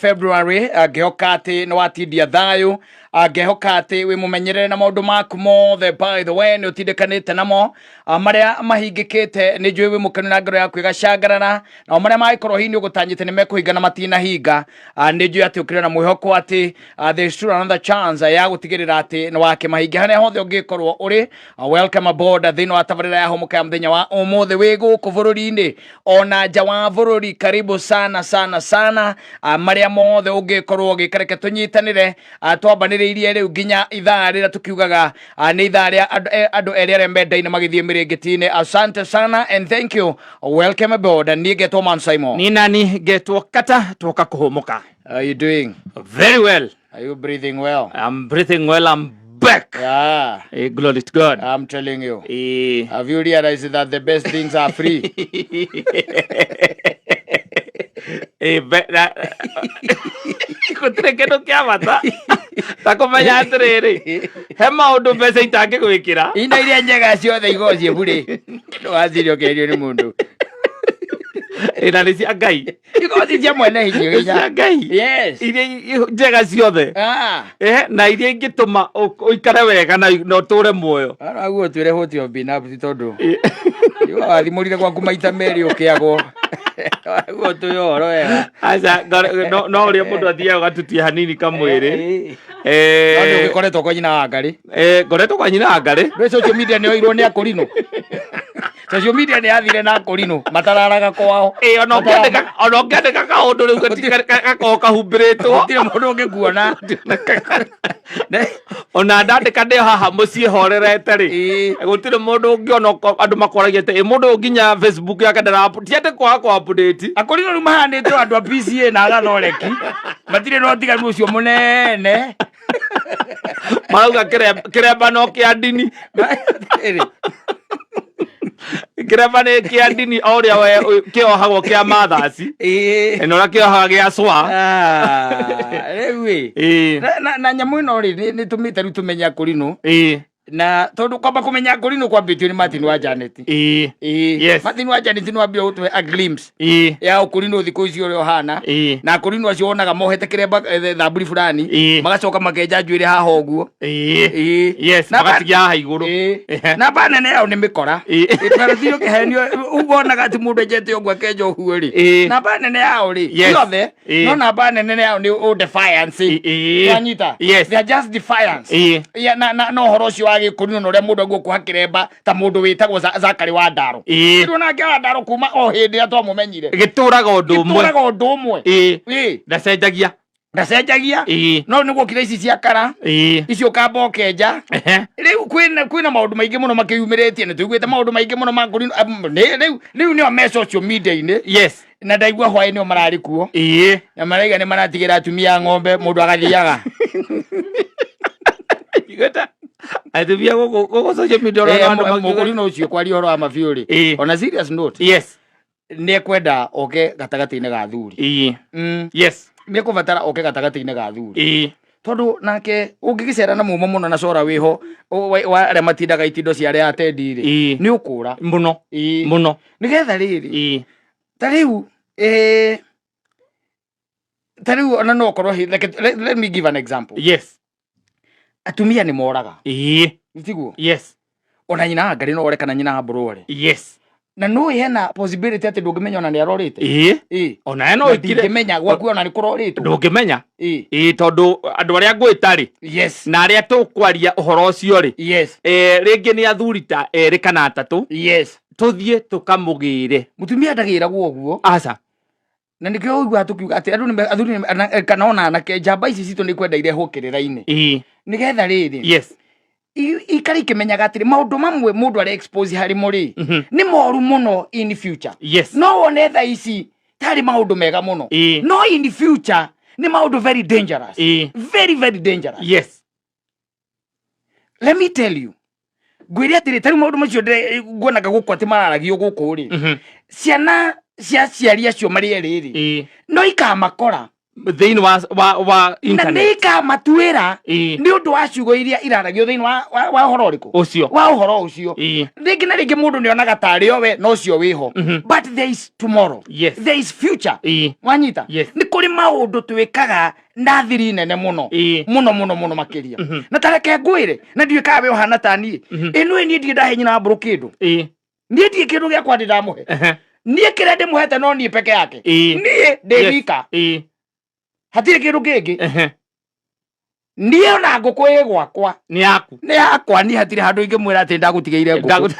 February. Ngĩhoka atĩ nĩ watindia thayũ. Ngĩhoka atĩ wĩ mũmenyerere na maũndũ maku mothe. By the way, nĩ ũtindĩkanĩte namo. Marĩa mahingĩkĩte nĩ njũĩ wĩ mũkenu na ngoro yaku ĩgacangarara, nao marĩa mangĩkorwo hihi nĩ ũgũtanyĩte nĩ mekũhinga na matinahinga, nĩ njũĩ atĩ ũkĩrĩ na mwĩhoko atĩ there is still another chance ya gũtigĩrĩra atĩ nĩ wakĩmahingia harĩa hothe ũngĩkorwo ũrĩ. Welcome aboard thĩinĩ wa tabarĩra ya Hũmũka ya mũthenya wa ũmũthĩ, wĩ gũkũ bũrũri-inĩ ona nja wa bũrũri. Karibu sana sana sana. Marĩa mothe ũngĩkorwo ũgĩka, reke tũnyitanĩre, twambanĩrĩirie rĩu nginya ithaa rĩrĩa tũkiugaga nĩ ithaa rĩa andũ erĩ arĩa mendaine magĩthiĩ mĩrĩngĩti-inĩ. Asante sana and thank you, welcome aboard. Niĩ ngetwo Man Simon. Ni nani ngetwo Kata, twoka kũhũmũka. How are you doing? Very well. Are you breathing well? I'm breathing well, I'm back. Glory to God. I'm telling you. Have you realized that the best things are free? Gũtirĩ kĩndũ kĩa bata ta kũmenya atĩrĩrĩ, he maũndũ mbeca itangĩgwĩkĩra. Indo iria njega ciothe ikoragwo ciĩ burĩ. Ndũgacirie ũkĩerio nĩ mũndũ. Na nĩ cia Ngai. Ikoragwo ci cia mwene hinya. Nĩ cia Ngai. Iria njega ciothe. Na iria ingĩtũma ũikare wega na ũtũre muoyo. Araguo twĩre what you have been up to, tondũ wathimũrire gwaku maita merĩ ũkĩagwo. Araguo twĩ ũhoro wega. Aca, no ũrĩa mũndũ athiaga ũgatutia hanini kamwĩrĩ. No nĩ ũgĩkoretwo kwa nyina wa Ngarĩ. Ngoretwo kwa nyina wa Ngarĩ. Ndũĩ social media nĩ oirwo nĩ akũrinũ. Social media nĩ yathire na akũrinũ matararaga kwao. Ona ũngĩandĩka kaũndũ rĩu gakorwo kahumbĩrĩtwo. Gũtirĩ mũndũ ũngĩkuona. Ona ndandĩka ndĩ haha mũciĩ horerete rĩ, gũtirĩ mũndũ ũngĩona. Andũ makoragia atĩ, "Ĩ, mũndũ ũyũ nginya Facebook yake ndara ti atĩ kwaga kwa update." Akũrinũ rĩu mahanĩte andũ a PCA na agathoreki. Matirĩ na ũtiganu ũcio mũnene. Marauga kĩremba no kĩa ndini. Kĩremba nĩ kĩa ndini, o ũrĩa we kĩohagwo kĩa mathasi na ũrĩa kĩohaga gĩa cwa. Ah, rĩu ĩ. Na nyamũ ĩno rĩ, nĩ tũmĩte rĩu tũmenye akũrinũ, na tondũ kwamba kũmenya akũrinũ kwambĩtio nĩ Martin wa Janet. Martin wa Janet nĩ wambire gũtũhe a glimpse ya ũkũrinũ thikũ ici ũrĩa ũhana, na akũrinũ acio wonaga mohete kĩremba, thamburi fulani, magacoka makenja njuĩrĩ haha ũguo. Magatigia haha igũrũ. Namba nene yao nĩ mĩkora. Ndũgathire ũkĩhenio wonaga atĩ mũndũ enjete ũguo akenja ũguo rĩ, namba nene yao rĩ, ciothe, no namba nene yao nĩ ũ defiance. Wanyita? Yes. They are just defiance. Ya, na ũhoro ũcio wa gĩkũrinũ na ũrĩa mũndũ aguo kuoha kĩremba ta mũndũ wĩtagwo Zakari wa Ndaro. Rĩu nake wa Ndaro kuma o hĩndĩ ĩrĩa twamũmenyire Gĩtũraga ũndũ ũmwe. Gĩtũraga ũndũ ũmwe. Ndacenjagia. Ndacenjagia. No nĩ guokire ici cia kara, icio ũkamba ũkenja. Rĩu kwĩna maũndũ maingĩ mũno makĩyumĩrĩtie, nĩ tũiguĩte maũndũ maingĩ mũno ma kũrinũ. Rĩu nĩo me social media-inĩ. Na ndaigua hwaĩ nĩo mararĩ kuo, na maraiga nĩ maratigĩra atumia a ng'ombe, mũndũ agathiaga. Igweta atumia gũkũ social media ũrona andũ makiuga- Mũkũrinũ ũcio kwaria ũhoro wa mabiũ rĩ, on a serious note, nĩ ekwenda oke gatagatĩ-inĩ ga athuri. Nĩ ekũbatara oke gatagatĩ-inĩ ga athuri, tondũ nake ũngĩgĩcera na mumo mũno na cora wĩho wa arĩa matindaga itindo cia arĩa atendi rĩ, nĩ ũkũra. Mũno. Mũno. Nĩgetha rĩrĩ, ta rĩu, ta rĩu ona no ũkorwo let me give an example. Atumia nĩ moraga. Tiguo? Yes. Ona nyina wa Ngarĩ no ore kana nyina wa Mbũrũ ore. Na no hena possibility atĩ ndũngĩmenya ona nĩ arorĩte. Ona we no Na ũikire. ndingĩmenya gwaku ona nĩ kũrorĩtwo. Ndũngĩmenya. Tondũ andũ arĩa ngwĩta rĩ, na arĩa tũkwaria ũhoro ũcio rĩ, rĩngĩ nĩ athuri ta erĩ kana atatũ, tũthiĩ tũkamũgĩre. Mũtumia ndagĩragwo ũguo. Aca. Na nĩkĩo ũiguaga tũkiuga atĩ andũ athuri kana ona anake, njamba ici citũ nĩ kwenda irehwo kĩrĩra-inĩ, nĩgetha rĩrĩ, ikare ikĩmenyaga atĩrĩ, maũndũ mamwe mũndũ are expose harĩ mo rĩ, nĩ moru mũno in future. No wone thaa ici tarĩ maũndũ mega mũno, no in future nĩ maũndũ very dangerous. Very very dangerous. Let me tell you, ngwĩre atĩrĩ, tarĩu maũndũ macio nguonaga gũkũ atĩ mararagio gũkũ rĩ, ciana cia aciari acio marĩ erĩ rĩ, no ikamakora. Thĩinĩ wa Na internet. nĩ ikamatuĩra nĩ ũndũ wa ciugo iria iraragio thĩinĩ wa ũhoro ũrĩkũ? Ũcio. Wa ũhoro ũcio. Rĩngĩ na rĩngĩ mũndũ nĩ onaga tarĩ o we na ũcio wĩho, but there is tomorrow. There is future. Wanyita? Yes. Nĩ kũrĩ maũndũ twĩkaga na thiri nene mũno, mũno mũno mũno makĩria. Na tareke ngwĩre, na ndiũĩ kana we ũhana ta niĩ, ĩno ĩ niĩ ndirĩ ndahe nyina wa mbũrũ kĩndũ. Niĩ ndirĩ kĩndũ gĩakwa ndĩ ndamũhe. Niĩ kĩrĩa ndĩmũhete no niĩ peke yake. Niĩ ndĩ wika. Hatirĩ kĩndũ kĩngĩ. Niĩ ona ngũkũ ĩ gwakwa. Nĩ yaku. Nĩ yakwa. Niĩ hatirĩ handũ ingĩmwĩra atĩ ndagũtigĩire ngũkũ.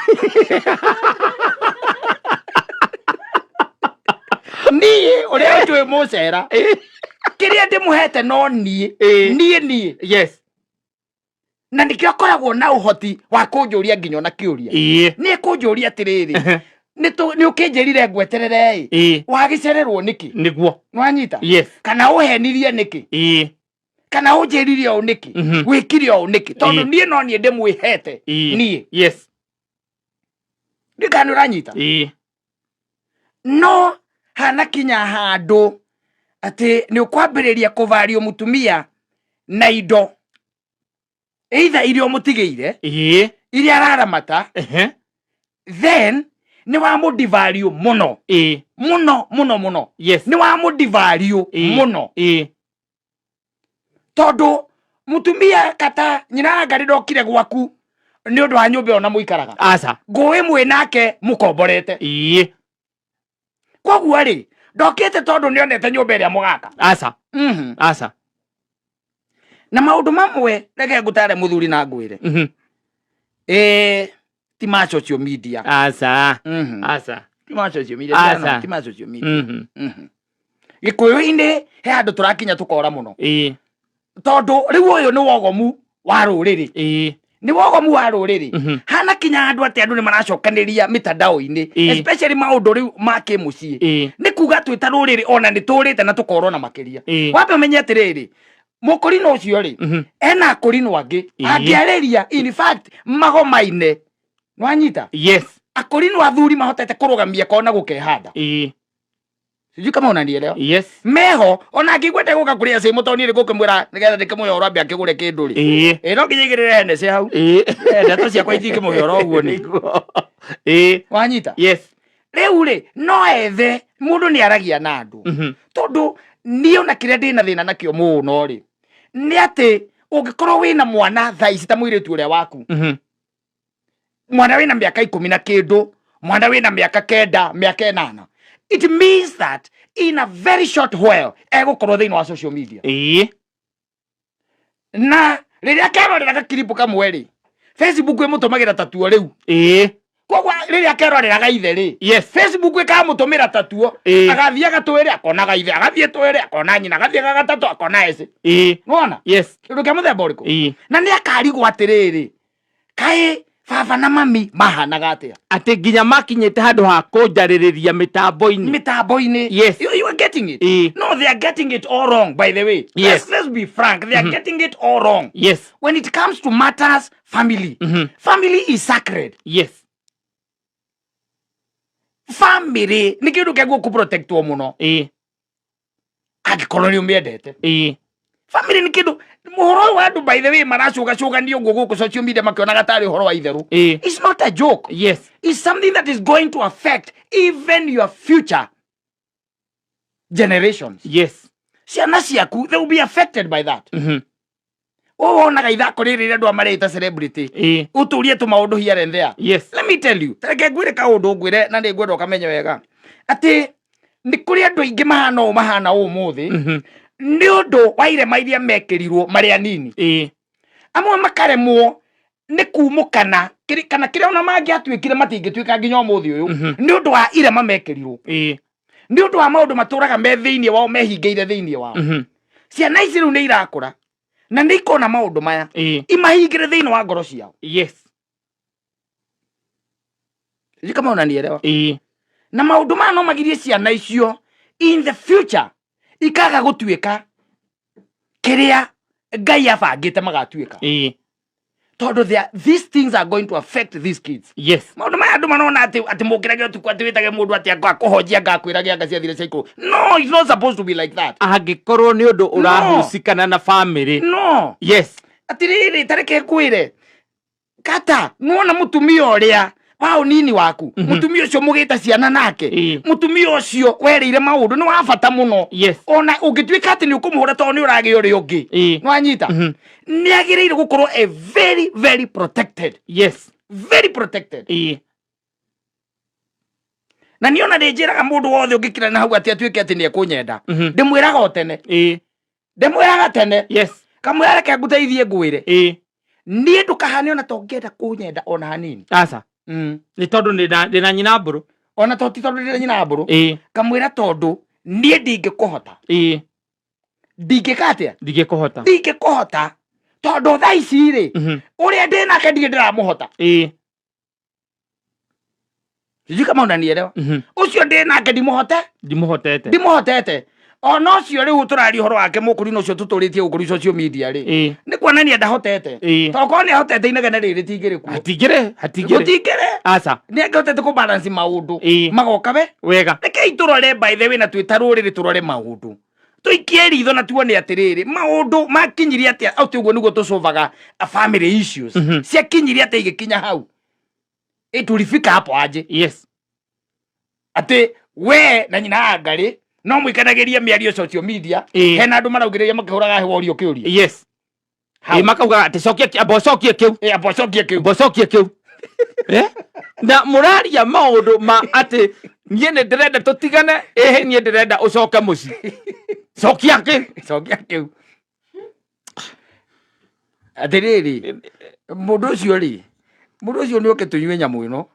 Niĩ ũrĩa njũĩ mũcera, kĩrĩa ndĩmũhete no niĩ. Niĩ niĩ. Na nĩkĩo akoragwo na ũhoti wa kũnjũria nginya ona kĩũria. Nĩ kũnjũria atĩrĩrĩ, nĩ ũkĩnjĩrire ngweterere ĩ, wagĩcererwo nĩkĩ? Nĩguo. Nĩwanyita? Yes. Kana ũhenirie nĩkĩ? Kana ũnjĩrire ũũ nĩkĩ? Wĩkire ũũ nĩkĩ? Tondũ niĩ no niĩ ndĩmwĩhete. Niĩ. Ndiũĩ kana nĩ ũranyita? No hana kinya handũ atĩ nĩ ũkwambĩrĩria kũvario mũtumia na indo either iria ũmũtigĩire, iria araramata, then nĩ wamũdivalue mũno, mũno mũno mũno. Nĩ wamũdivalue mũno. Tondũ mũtumia kata nyina wa ngarĩ ndokire gwaku nĩ ũndũ wa nyũmba ĩyo na mũikaraga. Aca. Ngũĩ mwĩ nake mũkomborete. Koguo rĩ, ndokĩte tondũ nĩonete nyũmba ĩrĩa mũgaka. Aca. Aca. Na maũndũ mamwe reke ngũtare mũthuri na ngwĩre. Ti ma social media. Aca. Aca. Ti ma social media. Aca. Ti ma social media. Gĩkũyũ-inĩ he handũ tũrakinya tũkora mũno. Tondũ rĩu ũyũ nĩ wogomu wa rũrĩrĩ. Nĩ wogomu wa rũrĩrĩ. Hana kinya handũ atĩ andũ nĩ maracokanĩria mitandao-inĩ, especially maũndũ rĩu ma kĩmũciĩ. Nĩ kuga twĩ ta rũrĩrĩ ona nĩ tũrĩte na tũkorwo na makĩria. Wambe ũmenye atĩrĩrĩ, mũkũrinũ ũcio rĩ, ena akũrinũ angĩ angĩarĩria, in fact magomaine. Nĩwanyita? Yes. Akũrinũ athuri mahotete kũrũgamia kona gũkehanda. Sijui kama unanielewa. Yes. Meho ona angĩkwenda gũka kũrĩa cĩ mũtoni rĩ gũkĩmwĩra nĩgetha ndĩkĩmũhe ũhoro ambe akĩgũre kĩndũ rĩ. Ĩ no nginya igĩrĩre Hennessy hau. Ndeto ciakwa itingĩmũhe ũhoro ũguo nĩ. Wanyita? Yes. Rĩu rĩ no ethe mũndũ nĩ aragia na andũ. Tondũ niĩ ona kĩrĩa ndĩna thĩna nakĩo mũno rĩ nĩ atĩ ũngĩkorwo wĩna mwana thaa ici ta mũirĩtu ũrĩa waku, mwana wĩna mĩaka 10 na kĩndũ, mwana wĩna mĩaka 9, mĩaka 8, it means that in a very short while egũkorwo thĩinĩ wa social media. Na rĩrĩa kerorera gakiripu kamwe rĩ, Facebook ĩmũtũmagĩra tatuo rĩu. Koguo rĩrĩa kerorera ithe rĩ, Facebook ĩkamũtũmĩra tatuo. Agathiĩ agatwĩre akonaga ithe, agathiĩ twĩre akona nyina, agathiĩ gatatũ akona ece. Nĩwona? Yes. Kĩndũ kĩa mũthemba ũrĩkũ? Na nĩ akarigwo atĩrĩrĩ, kaĩ baba na mami mahanaga atĩa? Atĩ nginya makinyĩte handũ ha kũnjarĩrĩria mĩtambo-inĩ. Mĩtambo-inĩ. Yes. You are getting it. No, they are getting it all wrong, by the way. Yes. Let's be frank. They are getting it all wrong. Yes. When it comes to matters family, family is sacred. Yes. Family nĩ kĩndũ kĩagwo kũ-protectwo mũno. Angĩkorwo nĩ ũmĩendete. Family nĩ kĩndũ mũhoro ũyũ wa andũ, by the way, maracũgacũganio ũguo gũkũ social media makĩonaga tarĩ ũhoro wa itherũ. It's not a joke. Yes. It's something that is going to affect even your future generations. Yes. Ciana ciaku, they will be affected by that. Ũũ wonaga ithako rĩrĩ rĩrĩa andũ aya marĩta celebrity. Ũtũrie tũmaũndũ here and there. Yes. Let me tell you, reke ngwĩre kaũndũ ngwĩre na nĩ ngwenda ũkamenye wega. Atĩ nĩ kũrĩ andũ aingĩ mahana ũũ mahana ũũ ũmũthĩ nĩ ũndũ wa irema iria mekĩrirwo marĩ anini. Amwe makaremwo nĩ kumũkana kana kĩrĩa ona mangĩatuĩkire matingĩtuĩka nginya ũmũthĩ ũyũ nĩ ũndũ wa irema mekĩrirwo. Nĩ ũndũ wa maũndũ matũraga me thĩinĩ wao, mehingĩire thĩinĩ wao. Ciana ici rĩu nĩ irakũra na nĩ ikona maũndũ maya imahingĩre thĩinĩ wa ngoro ciao. Yes. Sijui kama unanielewa. Na maũndũ maya no magirie ciana icio in the future ikaga gũtuĩka kĩrĩa Ngai abangĩte magatuĩka. Tondũ these things are going to affect these kids. Maũndũ maya andũ marona atĩ atĩ mũkĩrage ũtukũ atĩ wĩtage mũndũ atĩ anga akũhonjia anga akwĩrage anga ciathire ciaikũrũ. No, it's not supposed to be like that. Angĩkorwo nĩ ũndũ ũrahusikana na family. No. Atirĩrĩ, tareke ngwĩre kata nĩwona mũtumia ũrĩa wa ũnini waku, mũtumia ũcio mũgĩte ciana nake, mũtumia ũcio werĩire maũndũ nĩ wa bata mũno. Ona ũngĩtuĩka atĩ nĩ ũkũmũhũra tondũ nĩ ũragĩa ũrĩa ũngĩ, nĩwanyita, nĩ agĩrĩire gũkorwo a very very protected. Very protected. Na niĩ ona nĩ njĩraga mũndũ wothe ũngĩkira na hau atĩ atuĩke atĩ nĩ ekũnyenda, ndĩmwĩraga o tene, ndĩmwĩraga tene, kamwĩra reke ngũteithie ngwĩre, niĩ ndũkahane ona to ũngĩenda kũnyenda ona hanini. Aca. Nĩ tondũ ndĩna nyina mbũrũ. Ona to ti tondũ ndĩna nyina mbũrũ. Kamwĩra tondũ niĩ ndingĩkũhota. Ndingĩka atĩa? Ndingĩkũhota. Ndingĩkũhota tondũ thaa ici rĩ, ũrĩa ndĩ nake ndirĩ ndĩramũhota. Sijui kama unanielewa. Ũcio ndĩ nake ndimũhote. Ndimũhotete. Ndimũhotete. Ona ũcio rĩu tũraria ũhoro wake mũkũrinũ ũcio tũtũrĩtie gũkũ social media rĩ, nĩ kuonania ndahotete. Tondũ korwo nĩ ahotete inegene rĩrĩ rĩtingĩrĩ kuo. Hatingĩrĩ, hatingĩrĩ. Gũtingĩrĩ. Aca. Nĩ angĩhotete kũ balance maũndũ magoka we wega. Rekei tũrore, by the way, na twĩ ta rũrĩrĩ tũrore maũndũ, tũikie ritho na tuone atĩrĩrĩ, maũndũ makinyirie atĩa au. Ti ũguo nĩguo tũcovaga family issues? Ciakinyirie atĩa igĩkinya hau? Tulifika hapo aje? Atĩ we na nyina wa ngarĩ no mũikanagĩrie mĩario social media, hena andũ maraugĩrĩria makĩhũraga hewa ũrio kĩũria. Hau. Makauga atĩ cokia, amba ũcokie kĩu. Amba ũcokie kĩu. Amba ũcokie kĩu. Na mũraria maũndũ ma atĩ niĩ nĩ ndĩrenda tũtigane, ĩhĩ niĩ ndĩrenda ũcoke mũciĩ, cokia kĩ? Cokia kĩu. Atĩrĩrĩ, mũndũ ũcio rĩ, mũndũ ũcio nĩ oke tũnyue nyamũ ĩno.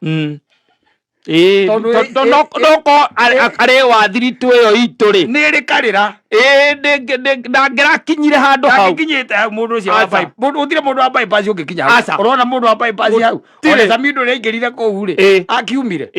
Tondũ noko arĩ wa thiritũ ĩyo itũ rĩ, nĩ ĩrĩ karĩra. Ndangĩrakinyire handũ hau. Ndangĩkinyĩte hau mũndũ ũcio wa Aca. mũndũ gũtirĩ mũndũ wa bypass ũngĩkinya hau. Aca. Ũrona mũndũ wa bypass hau? Gũtirĩ. Ona Samido ũrĩa aingĩrire kũu rĩ, akiumire.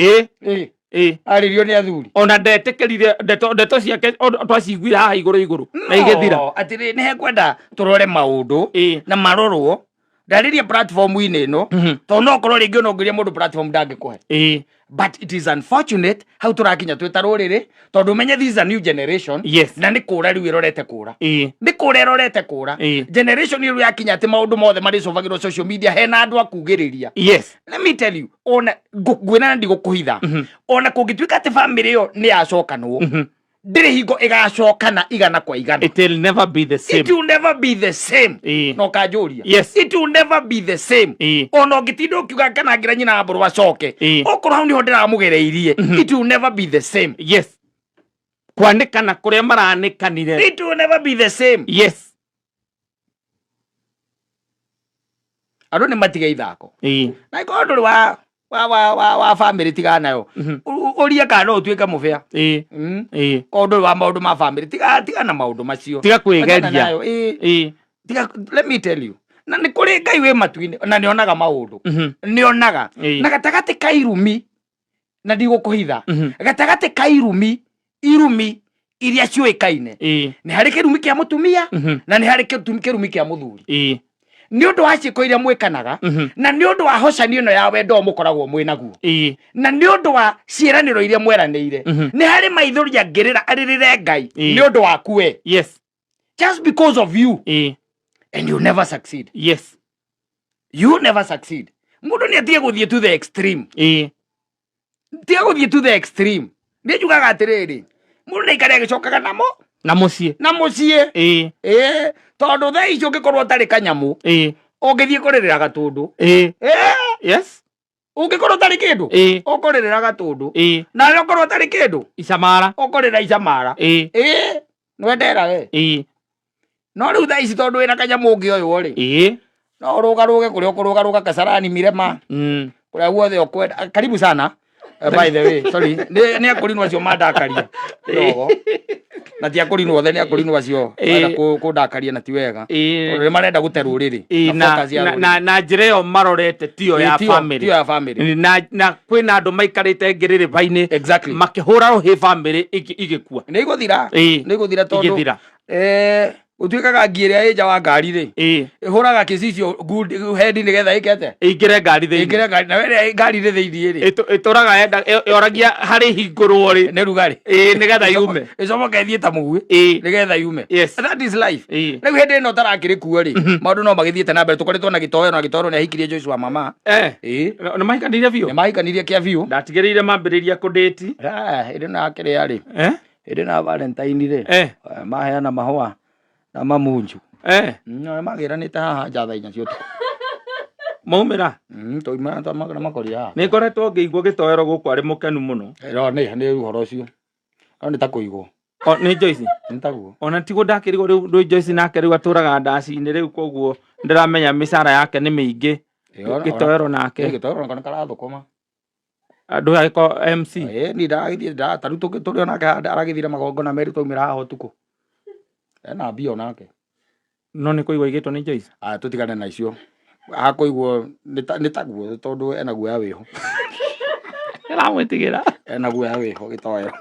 Arĩrio nĩ athuri. Ona ndetĩkĩrire ndeto ndeto ciake twaciguire haha igũrũ igũrũ na igĩthira. No, atĩrĩ, nĩ hekwenda tũrore maũndũ na marorwo ndarĩria platform-inĩ ĩno, tondũ no ũkorwo rĩngĩ ona ũngĩria mũndũ platform ndangĩkũhe. But it is unfortunate hau tũrakinya twĩ ta rũrĩrĩ, tondũ ũmenye this is a new generation. Na nĩ kũra rĩu ĩrorete kũra. Nĩ kũra ĩrorete kũra. Generation ĩyo yakinya atĩ maũndũ mothe marĩcovagĩrwo social media, hena andũ a kugĩrĩria. Let me tell you, ona ngwĩra na ndigũkũhitha, ona kũngĩtuĩka atĩ family ĩyo nĩ yacokanwo, ndĩrĩ hingo ĩgacokana igana kwa igana. It will never be the same. It will never be the same. Na ũkanjũria. It will never be the same. Ona ũngĩtinda ũkiuga kana ngira nyina wa mbũrũ acoke, okorwo hau nĩho ndĩramũgereirie, it will never be the same. Kwanĩkana kũrĩa maranĩkanire. It will never be the same. Andũ nĩ matige ithako. Na ikorwo ndũrĩ wa family, tigana nayo. Ũrie kana no ũtuĩke mũbĩa. Korwo ndũrĩ wa maũndũ ma family, tiga tiga na maũndũ macio. Tiga Achana kwĩgeria. nayo. Tiga, let me tell you, na nĩ kũrĩ Ngai wĩ matu-inĩ na nĩ onaga maũndũ, nĩ onaga. Na gatagatĩ ka irumi, na ndigũkũhitha, gatagatĩ ka irumi, irumi iria ciũĩkaine, nĩ harĩ kĩrumi kĩa mũtumia na nĩ harĩ kĩrumi kĩa mũthuri, nĩ ũndũ wa ciĩko iria mwĩkanaga, na nĩ ũndũ wa hocanio ĩno ya wendo mũkoragwo mwĩ naguo, na nĩ ũndũ wa ciĩranĩro iria mweranĩire. Nĩ harĩ maithori angĩrĩra arĩrĩre Ngai nĩ ũndũ waku we, just because of you, and you never succeed. You never succeed. Mũndũ nĩ atige gũthiĩ to the extreme. Tiga gũthiĩ to the extreme. Nĩ njugaga atĩrĩrĩ, mũndũ nĩ aikare agĩcokaga namo Na mũciĩ. Na mũciĩ. Ĩĩ, tondũ thaa ici ũngĩkorwo ũtarĩ kanyamũ, ũngĩthiĩ kũrĩrĩra gatũndũ. Ũngĩkorwo ũtarĩ kĩndũ, ũkũrĩrĩra gatũndũ. Nawe ũkorwo ũtarĩ kĩndũ, Icamara. Ũkũrĩra icamara. Ĩĩ, nwendera we. No rĩu thaa ici tondũ wĩna kanyamũ ũngĩ ũyũ rĩ, no ũrũgarũge kũrĩa ũkũrũgarũga, Kasarani, Mirema, kũrĩa guothe ũkwenda. Karibu sana. By the way, sorry, nĩ akũrinwo acio mandakaria kidogo, na ti akũrinwo othe, nĩ akũrinwo acio marenda kũndakaria na ti wega, tondũ nĩ marenda gũte rũrĩrĩ na focus ya rũrĩrĩ. Na njĩra ĩyo marorete tiyo ya family. Tiyo ya family. Na kwĩna andũ maikarĩte ngĩrĩrĩba-inĩ makĩhũra rũhĩ family igĩkua. Nĩ igũthira. Nĩ igũthira tondũ Igĩthira. Gũtuĩkaga ngi ĩrĩa ĩ nja wa ngari rĩ, ĩhũraga kĩcicio good head nĩgetha ĩke atĩa? Ĩingĩre ngari thĩinĩ. Ĩingĩre ngari, nayo ĩrĩa ngari ĩrĩ thĩinĩ rĩ, Ĩtũraga yenda yoragia harĩ hingũrwo rĩ. Nĩ rugarĩ. Ĩĩ, nĩgetha yume. Ĩcomoke ĩthiĩ ta mũguĩ nĩgetha yume. That is life. Rĩu hĩndĩ ĩno ũtarakĩrĩ kuo rĩ, maũndũ no magĩthiĩte na mbere. Tũkoretwo na gĩtoero, na gĩtoero nĩ ahikirie Joyce wa mama. Nĩ mahikanirie biũ? Nĩ mahikanirie kĩa biũ. Ndatigĩrĩire mambĩrĩria kũdĩti. Ah, hĩndĩ ĩno ya kĩrĩa rĩ, hĩndĩ ĩno ya Valentine rĩ, maheana mahũa na mamunju. No magĩranĩte haha nja thaa 4 cia ũtukũ. Maumĩra? Twauma tũmakorire haha. Nĩ ngoretwo ngĩigua gĩtoero gũkũ arĩ mũkenu mũno. No nĩ ũhoro ũcio. No nĩ ta kũigwo. O, nĩ Joyce? Nĩ taguo. Ona tiguo ndakĩrigwo rĩu rĩu Joyce nake rĩu atũraga ndaci-inĩ rĩu koguo ndĩramenya mĩcara yake nĩ mĩingĩ. Gĩtoero nake. Gĩtoero nako nĩ karathũkũma. Andũ agĩkorwo MC. Ĩĩ niĩ ndagĩthiĩ ta rĩu tũrĩ onake haha aragĩthire magongona merĩ twaumĩra haha ũtukũ. Ena mbia onake. No nĩ kũigua aigĩtwo nĩ Joyce? Aya tũtigane na icio. Akũigwo nĩ taguo tondũ ena guoya wĩho. Ĩramwĩtigĩra. Ena guoya wĩho gĩtoero.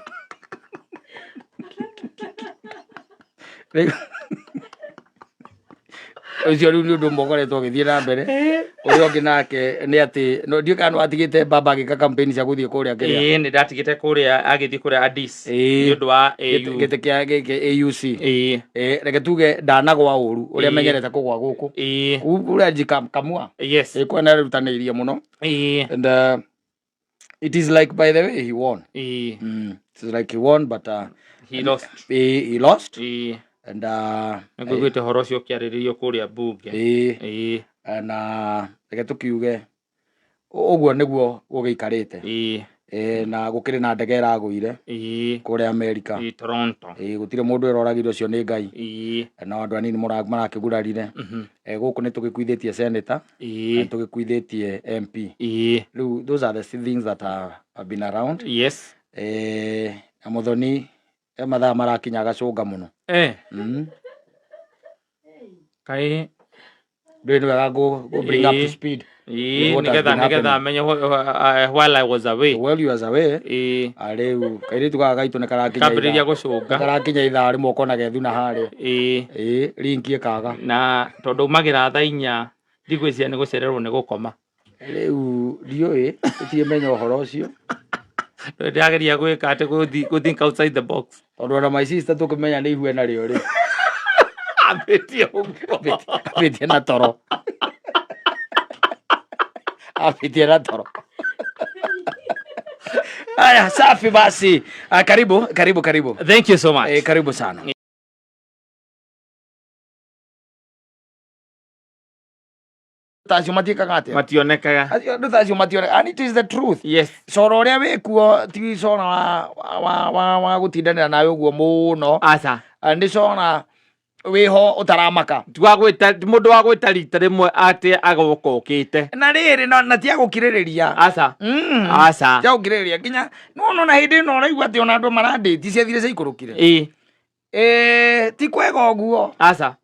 Rĩu ũcio rĩu nĩ ũndũ ũmwe ũkoretwo ũgĩthiĩ na mbere. Ũrĩa ũngĩ nake nĩ atĩ no ndiũĩ kana nĩ watigĩte baba agĩka campaign cia gũthiĩ kũrĩa kĩrĩa. Ĩĩ, nĩ ndatigĩte kũrĩa agĩthiĩ kũrĩa Addis nĩ ũndũ wa AU. Gĩtĩ kĩa gĩkĩ AUC. Reke tuge ndanagwa ũru ũrĩa menyerete kũgwa gũkũ. Kũrĩa Kamua. Kũrĩa nĩ arerutanĩirie mũno. And it is like, by the way, he won. It is like he won, but he lost. He lost. And Nĩ ngũiguĩte ũhoro ũcio ũkĩarĩrĩrio kũrĩa mbunge. Na reke tũkiuge ũguo nĩguo gũgĩikarĩte. Na gũkĩrĩ na ndege ĩragũire kũrĩa Amerika. Toronto. Gũtirĩ mũndũ ĩroragire, ũcio nĩ Ngai. No andũ anini marakĩgurarire. Gũkũ nĩ tũgĩkuithĩtie senator, na nĩ tũgĩkuithĩtie MP. Rĩu those are the things that have been around. Na Mũthoni e mathaa marakinya agacũnga mũno. Kaĩ Ndũĩ nĩ wega go bring up to speed with what has Nĩgetha been nĩgetha happening. amenye while I was away. While you was away, rĩu kairĩtu gaka gaitũ nĩ karakinya Kambĩrĩria gũcũnga. Karakinya ithaa rĩmwe ũkona gethuna harĩa. Ĩĩ, ringi ĩkaga. Na tondũ umagĩra thaa 4 ndigwĩciria nĩ gũcererwo nĩ gũkoma. Rĩu ndiũĩ, tũtiĩmenya ũhoro ũcio. Ndĩrageria gwĩka atĩ gũ think outside the box. Tondũ ona my sister tũkĩmenya nĩ ihu enarĩo rĩ. Ambĩtie ũguo. Ambĩtie na toro. Ambĩtie na toro. Haya, safi basi. Ah, karibu, karibu, karibu. Thank you so much. Karibu sana. Tacio matiĩkaga atĩa? Mationekaga. Acio andũ tacio mationekaga, and it is the truth. Cora ũrĩa wĩkuo ti cora wa gũtindanĩra nawe ũguo mũno. Aca. Ah, nĩ cora wĩho ũtaramaka. Ti wa gwĩta, ti mũndũ wa gwĩta rita rĩmwe atĩ agoka ũkĩte. Na rĩrĩ na ti agũkirĩrĩria. Aca. Aca. Ti agũkirĩrĩria nginya no na hĩndĩ ĩno ũraigua atĩ ona andũ marandĩti ciathire ciaikũrũkire. Ti kwega ũguo. Aca.